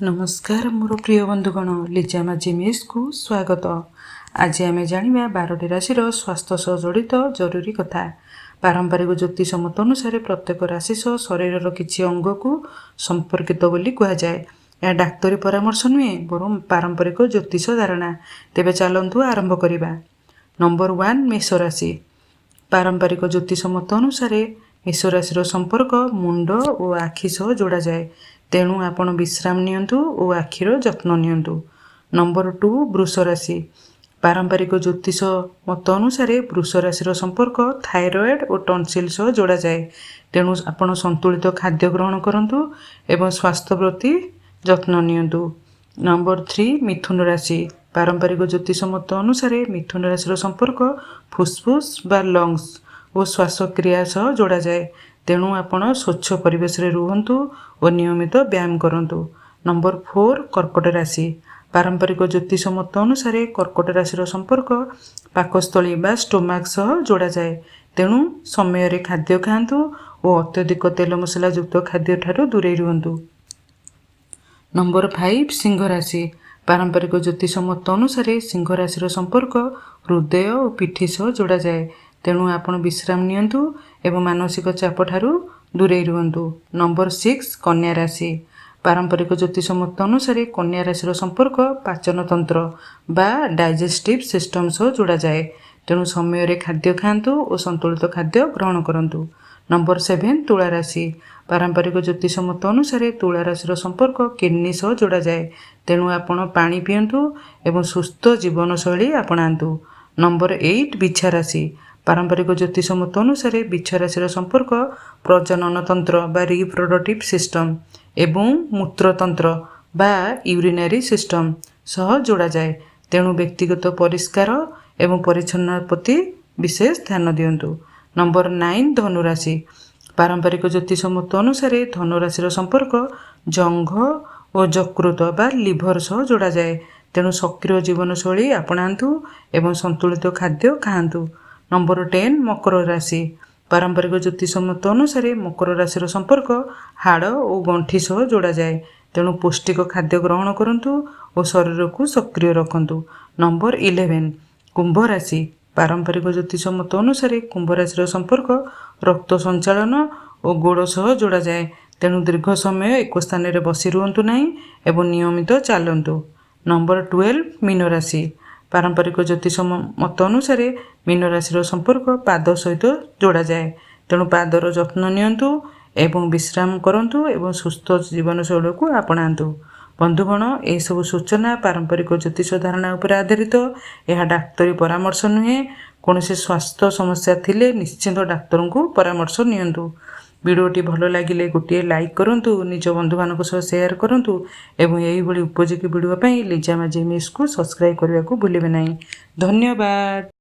ନମସ୍କାର ମୋର ପ୍ରିୟ ବନ୍ଧୁଗଣ, ଲିଜା ମାଝି ମିସ୍କୁ ସ୍ୱାଗତ। ଆଜି ଆମେ ଜାଣିବା 12ଟି ରାଶିର ସ୍ୱାସ୍ଥ୍ୟ ସହ ଜଡ଼ିତ ଜରୁରୀ କଥା। ପାରମ୍ପରିକ ଜ୍ୟୋତିଷ ମତ ଅନୁସାରେ ପ୍ରତ୍ୟେକ ରାଶି ସହ ଶରୀରର କିଛି ଅଙ୍ଗକୁ ସମ୍ପର୍କିତ ବୋଲି କୁହାଯାଏ। ଏହା ଡାକ୍ତରୀ ପରାମର୍ଶ ନୁହେଁ, ବରଂ ପାରମ୍ପରିକ ଜ୍ୟୋତିଷ ଧାରଣା। ତେବେ ଚାଲନ୍ତୁ ଆରମ୍ଭ କରିବା। ନମ୍ବର 1, ମେଷ ରାଶି। ପାରମ୍ପରିକ ଜ୍ୟୋତିଷ ମତ ଅନୁସାରେ ମେଷ ରାଶିର ସମ୍ପର୍କ ମୁଣ୍ଡ ଓ ଆଖି ସହ ଯୋଡ଼ାଯାଏ। ତେଣୁ ଆପଣ ବିଶ୍ରାମ ନିଅନ୍ତୁ ଓ ଆଖିର ଯତ୍ନ ନିଅନ୍ତୁ। ନମ୍ବର 2, ବୃଷ ରାଶି। ପାରମ୍ପରିକ ଜ୍ୟୋତିଷ ମତ ଅନୁସାରେ ବୃଷ ରାଶିର ସମ୍ପର୍କ ଥାଇରଏଡ଼୍ ଓ ଟନସିଲ୍ ସହ ଯୋଡ଼ାଯାଏ। ତେଣୁ ଆପଣ ସନ୍ତୁଳିତ ଖାଦ୍ୟ ଗ୍ରହଣ କରନ୍ତୁ ଏବଂ ସ୍ୱାସ୍ଥ୍ୟ ପ୍ରତି ଯତ୍ନ ନିଅନ୍ତୁ। ନମ୍ବର 3, ମିଥୁନ ରାଶି। ପାରମ୍ପରିକ ଜ୍ୟୋତିଷ ମତ ଅନୁସାରେ ମିଥୁନ ରାଶିର ସମ୍ପର୍କ ଫୁସଫୁସ ବା ଲଙ୍ଗସ୍ ଓ ଶ୍ୱାସକ୍ରିୟା ସହ ଯୋଡ଼ାଯାଏ। ତେଣୁ ଆପଣ ସ୍ୱଚ୍ଛ ପରିବେଶରେ ରୁହନ୍ତୁ ଓ ନିୟମିତ ବ୍ୟାୟାମ କରନ୍ତୁ। ନମ୍ବର 4, କର୍କଟ ରାଶି। ପାରମ୍ପରିକ ଜ୍ୟୋତିଷ ମତ ଅନୁସାରେ କର୍କଟ ରାଶିର ସମ୍ପର୍କ ପାକସ୍ଥଳୀ ବା ଷ୍ଟୋମାକ୍ ସହ ଯୋଡ଼ାଯାଏ। ତେଣୁ ସମୟରେ ଖାଦ୍ୟ ଖାଆନ୍ତୁ ଓ ଅତ୍ୟଧିକ ତେଲ ମସଲା ଯୁକ୍ତ ଖାଦ୍ୟଠାରୁ ଦୂରେଇ ରୁହନ୍ତୁ। ନମ୍ବର 5, ସିଂହ ରାଶି। ପାରମ୍ପରିକ ଜ୍ୟୋତିଷ ମତ ଅନୁସାରେ ସିଂହ ରାଶିର ସମ୍ପର୍କ ହୃଦୟ ଓ ପିଠି ସହ ଯୋଡ଼ାଯାଏ। ତେଣୁ ଆପଣ ବିଶ୍ରାମ ନିଅନ୍ତୁ ଏବଂ ମାନସିକ ଚାପଠାରୁ ଦୂରେଇ ରୁହନ୍ତୁ। ନମ୍ବର 6, କନ୍ୟା ରାଶି। ପାରମ୍ପରିକ ଜ୍ୟୋତିଷ ମତ ଅନୁସାରେ କନ୍ୟା ରାଶିର ସମ୍ପର୍କ ପାଚନ ତନ୍ତ୍ର ବା ଡାଇଜେଷ୍ଟିଭ୍ ସିଷ୍ଟମ୍ ସହ ଯୋଡ଼ାଯାଏ। ତେଣୁ ସମୟରେ ଖାଦ୍ୟ ଖାଆନ୍ତୁ ଓ ସନ୍ତୁଳିତ ଖାଦ୍ୟ ଗ୍ରହଣ କରନ୍ତୁ। ନମ୍ବର 7, ତୁଳା ରାଶି। ପାରମ୍ପରିକ ଜ୍ୟୋତିଷ ମତ ଅନୁସାରେ ତୁଳା ରାଶିର ସମ୍ପର୍କ କିଡନୀ ସହ ଯୋଡ଼ାଯାଏ। ତେଣୁ ଆପଣ ପାଣି ପିଅନ୍ତୁ ଏବଂ ସୁସ୍ଥ ଜୀବନଶୈଳୀ ଆପଣାନ୍ତୁ। ନମ୍ବର 8, ବିଛା ରାଶି। ପାରମ୍ପରିକ ଜ୍ୟୋତିଷ ମତ ଅନୁସାରେ ବିଛା ରାଶିର ସମ୍ପର୍କ ପ୍ରଜନନ ତନ୍ତ୍ର ବା ରିପ୍ରଡକ୍ଟିଭ୍ ସିଷ୍ଟମ୍ ଏବଂ ମୂତ୍ରତନ୍ତ୍ର ବା ୟୁରିନାରୀ ସିଷ୍ଟମ୍ ସହ ଯୋଡ଼ାଯାଏ। ତେଣୁ ବ୍ୟକ୍ତିଗତ ପରିଷ୍କାର ଏବଂ ପରିଚ୍ଛନ୍ନ ପ୍ରତି ବିଶେଷ ଧ୍ୟାନ ଦିଅନ୍ତୁ। ନମ୍ବର 9, ଧନୁରାଶି। ପାରମ୍ପରିକ ଜ୍ୟୋତିଷ ମତ ଅନୁସାରେ ଧନୁରାଶିର ସମ୍ପର୍କ ଜଙ୍ଘ ଓ ଯକୃତ ବା ଲିଭର ସହ ଯୋଡ଼ାଯାଏ। ତେଣୁ ସକ୍ରିୟ ଜୀବନଶୈଳୀ ଆପଣାନ୍ତୁ ଏବଂ ସନ୍ତୁଳିତ ଖାଦ୍ୟ ଖାଆନ୍ତୁ। ନମ୍ବର 10, ମକର ରାଶି। ପାରମ୍ପରିକ ଜ୍ୟୋତିଷ ମତ ଅନୁସାରେ ମକର ରାଶିର ସମ୍ପର୍କ ହାଡ଼ ଓ ଗଣ୍ଠି ସହ ଯୋଡ଼ାଯାଏ। ତେଣୁ ପୌଷ୍ଟିକ ଖାଦ୍ୟ ଗ୍ରହଣ କରନ୍ତୁ ଓ ଶରୀରକୁ ସକ୍ରିୟ ରଖନ୍ତୁ। ନମ୍ବର 11, କୁମ୍ଭ ରାଶି। ପାରମ୍ପରିକ ଜ୍ୟୋତିଷ ମତ ଅନୁସାରେ କୁମ୍ଭ ରାଶିର ସମ୍ପର୍କ ରକ୍ତ ସଞ୍ଚାଳନ ଓ ଗୋଡ଼ ସହ ଯୋଡ଼ାଯାଏ। ତେଣୁ ଦୀର୍ଘ ସମୟ ଏକ ସ୍ଥାନରେ ବସି ରୁହନ୍ତୁ ନାହିଁ ଏବଂ ନିୟମିତ ଚାଲନ୍ତୁ। ନମ୍ବର 12, ମୀନ ରାଶି। ପାରମ୍ପରିକ ଜ୍ୟୋତିଷ ମତ ଅନୁସାରେ ମୀନ ରାଶିର ସମ୍ପର୍କ ପାଦ ସହିତ ଯୋଡ଼ାଯାଏ। ତେଣୁ ପାଦର ଯତ୍ନ ନିଅନ୍ତୁ ଏବଂ ବିଶ୍ରାମ କରନ୍ତୁ ଏବଂ ସୁସ୍ଥ ଜୀବନଶୈଳୀକୁ ଆପଣାନ୍ତୁ। ବନ୍ଧୁଗଣ, ଏସବୁ ସୂଚନା ପାରମ୍ପରିକ ଜ୍ୟୋତିଷ ଧାରଣା ଉପରେ ଆଧାରିତ। ଏହା ଡାକ୍ତରୀ ପରାମର୍ଶ ନୁହେଁ। କୌଣସି ସ୍ୱାସ୍ଥ୍ୟ ସମସ୍ୟା ଥିଲେ ନିଶ୍ଚିତ ଡାକ୍ତରଙ୍କୁ ପରାମର୍ଶ ନିଅନ୍ତୁ। ଭିଡ଼ିଓଟି ଭଲ ଲାଗିଲେ ଗୋଟିଏ ଲାଇକ୍ କରନ୍ତୁ, ନିଜ ବନ୍ଧୁମାନଙ୍କ ସହ ସେୟାର କରନ୍ତୁ ଏବଂ ଏହିଭଳି ଉପଯୋଗୀ ଭିଡ଼ିଓ ପାଇଁ ଲିଜା ମାଝି ମିସ୍କୁ ସବସ୍କ୍ରାଇବ୍ କରିବାକୁ ଭୁଲିବେ ନାହିଁ। ଧନ୍ୟବାଦ।